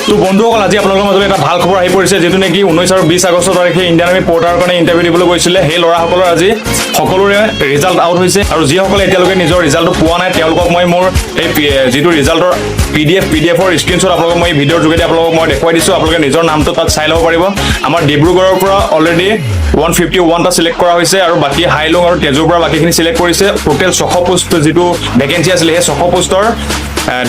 তো বন্ধুসকল, আজি আপোনালোকৰ মাজলৈ এটা ভাল খবৰ আহি পৰিছে, যিটো নেকি 19 আৰু 20 আগষ্ট তাৰিখে ইণ্ডিয়ান আৰ্মি পৰ্টাৰৰ কাৰণে ইণ্টাৰভিউ দিবলৈ গৈছিলে, সেই ল'ৰাসকলৰ আজি সকলোৰে ৰিজাল্ট আউট হৈছে। আৰু যিসকলে এতিয়ালৈকে নিজৰ ৰিজাল্টটো পোৱা নাই, তেওঁলোকক মই মোৰ এই যিটো ৰিজাল্টৰ পিডিএফ, পিডিএফৰ স্ক্ৰীনশ্বট আপোনালোকক মই এই ভিডিঅ'ৰ যোগেদি আপোনালোকক মই দেখুৱাই দিছোঁ। আপোনালোকে নিজৰ নামটো তাত চাই ল'ব পাৰিব। আমাৰ ডিব্ৰুগড়ৰ পৰা অলৰেডি 151টা চিলেক্ট কৰা হৈছে আৰু বাকী হাইলুং আৰু তেজুৰ পৰা বাকীখিনি চিলেক্ট কৰিছে। টোটেল 600 পোষ্ট যিটো ভেকেঞ্চি আছিলে, সেই 600 পোষ্টৰ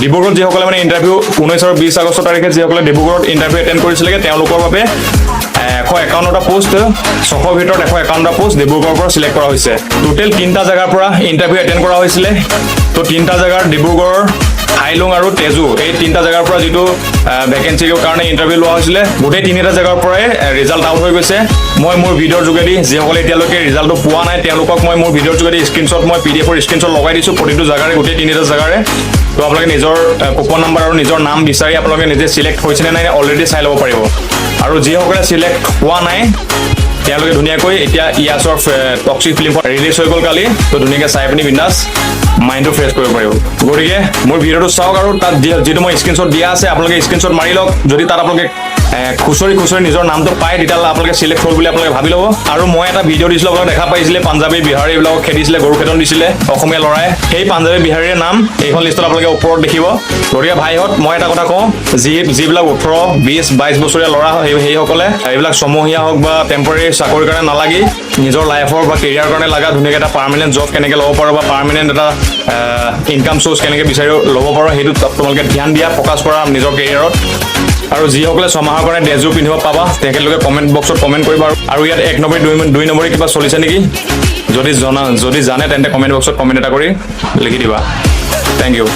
ডিব্ৰুগড়ত যিসকলে মানে ইণ্টাৰভিউ 19 আৰু 20 আগষ্ট তাৰিখে যিসকলে ডিব্ৰুগড়ত ইণ্টাৰভিউ এটেণ্ড কৰিছিলেগে, তেওঁলোকৰ বাবে 151টা পোষ্ট, 600ৰ ভিতৰত 151টা পোষ্ট ডিব্ৰুগড়ৰ পৰা চিলেক্ট কৰা হৈছে। টোটেল তিনিটা জেগাৰ পৰা ইণ্টাৰভিউ এটেণ্ড কৰা হৈছিলে। তো তিনিটা জেগাৰ ডিব্ৰুগড়, হাইলুং আৰু তেজু, এই তিনিটা জেগাৰ পৰা যিটো ভেকেঞ্চিৰ কাৰণে ইণ্টাৰভিউ লোৱা হৈছিলে, গোটেই তিনিটা জেগাৰ পৰাই ৰিজাল্ট আউট হৈ গৈছে। মই মোৰ ভিডিঅ'ৰ যোগেদি যিসকলে এতিয়ালৈকে ৰিজাল্টটো পোৱা নাই, তেওঁলোকক মই মোৰ ভিডিঅ'ৰ যোগেদি স্ক্ৰীনশ্বট, মই পিডিএফৰ স্ক্ৰীনশ্বট লগাই দিছোঁ প্ৰতিটো জেগাৰে, গোটেই তিনিটা জেগাৰে। তো আপোনালোকে নিজৰ কুপন নাম্বাৰ আৰু নিজৰ নাম বিচাৰি আপোনালোকে নিজে চিলেক্ট হৈছেনে নাই অলৰেডি চাই ল'ব পাৰিব। আৰু যিসকলে চিলেক্ট হোৱা নাই, তেওঁলোকে ধুনীয়াকৈ এতিয়া ইয়াছৰ টক্সিক ফিল্মখন ৰিলিজ হৈ গ'ল কালি, তো ধুনীয়াকৈ চাই পিনি বিন্দাছ মাইণ্ডটো ফ্ৰেছ কৰিব পাৰিব। গতিকে মোৰ ভিডিঅ'টো চাওক আৰু তাত যিটো মই স্ক্ৰীনশ্বট দিয়া আছে, আপোনালোকে স্ক্ৰীনশ্বট মাৰি লওক। যদি তাত আপোনালোকে খুচৰি খুচৰি নিজৰ নামটো পায়, তেতিয়াহ'লে আপোনালোকে চিলেক্ট হ'ল বুলি আপোনালোকে ভাবি ল'ব। আৰু মই এটা ভিডিঅ' দিছিলোঁ, আপোনালোকে দেখা পাইছিলে, পাঞ্জাৱী, বিহাৰী এইবিলাকক খেদিছিলে, গৰু খেদন দিছিলে অসমীয়া ল'ৰাই। সেই পাঞ্জাৱী, বিহাৰীৰ নাম এইখন লিষ্টত আপোনালোকে ওপৰত দেখিব। গতিকে ভাইহঁত, মই এটা কথা কওঁ, যিবিলাক 18, 20, 22 বছৰীয়া ল'ৰা, সেইসকলে এইবিলাক ছমহীয়া হওক বা টেম্পৰেৰী চাকৰিৰ কাৰণে নালাগি নিজৰ লাইফৰ বা কেৰিয়াৰৰ কাৰণে লগা, ধুনীয়াকৈ এটা পাৰ্মানেণ্ট জব কেনেকৈ ল'ব পাৰোঁ বা পাৰ্মানেণ্ট এটা ইনকাম চ'ৰ্চ কেনেকৈ বিচাৰি ল'ব পাৰোঁ, সেইটো তোমালোকে ধ্যান দিয়া, ফ'কাছ কৰা নিজৰ কেৰিয়াৰত। আৰু যিসকলে ছমাহৰ কাৰণে ড্ৰেছযোৰ পিন্ধিব পাবা, তেখেতলোকে কমেণ্ট বক্সত কমেণ্ট কৰিবা। আৰু ইয়াত এক নম্বৰী, দুই নম্বৰী কিবা চলিছে নেকি, যদি জানে, তেন্তে কমেণ্ট বক্সত কমেণ্ট এটা কৰি লিখি দিবা। Thank U.